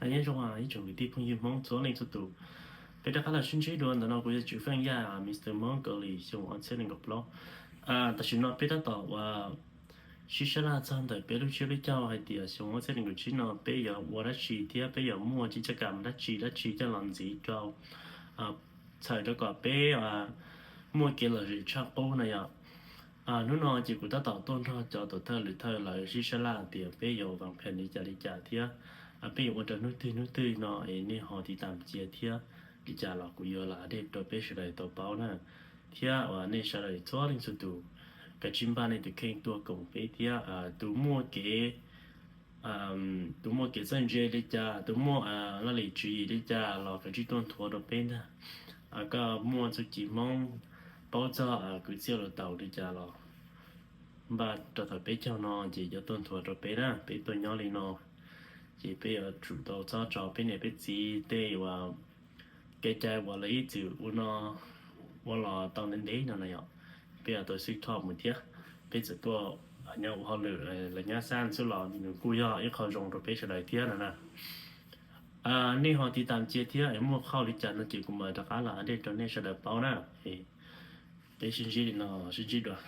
Nyob zoo ib tsoom kwv tij phooj ywg Hmoob txhua leej txhua tus, peb rov qab los sib ntsib dua ntawm no kuv yog Tswv Feej Yaj, Mister Hmoob Kaus Lim xyoo ob txhiab nees nkaum plaub. Tam sim no peb tab tom ua sib sab laj txog ntawm peb lub tsib lub caug hais tias xyoo ob txhiab nees nkaum tsib no peb yuav ua dab tsi thiab peb yuav muaj tsis caj kam dab tsi dab tsi coj los ntxiv rau txhawm rau kom peb muaj kev lom zem tshaj qub no yom. Hnub no ces kuv tab tom tuaj nrog cov tuam thawj lwm thawj lawv sib sab laj tias peb yuav vas phem li cas li cas thiab peb yuav ua rau hnub twg hnub twg no es nej ho tiv tam cia thiab li cas los kuv yuav lam dej rau peb sawv daws tau paub na. Thiab uas nej sawv daws txhua leej txhua tus kav tsij npaj nej tus kheej tuaj koom peb thiab tus muaj kev tus muaj kev txawj ntse li cas, tus muaj laj lim tswv yim li cas los kav tsij tuaj nthuav rau peb ntag. Koj muaj txuj ci Hmoob, paub txog kwv txhiaj lus taus li cas los npaj rau thaum peb caug no ces cov tuaj nthuav rau peb na. Peb tuaj nyob li no ces peb yuav tsum tau txhob tso peb niam peb txiv tej uas kev cai uas lawv ib txwm ua no ua los tau ntev ntev no na yom. Peb yuav tau xwb thoj mus thiab. Peb txawm tuaj nyob ua hauj lwm lawv nyab xab xwb los nws kuj yog ib qho zoo rau peb sawv daws thiab no na. Nej ho tiv tam cia thiab es muaj qhauj li cas no ces kuv mam rov qab los dej rau nej sawv daws paub na. Peb sib ntsib li no, sib ntsib dua.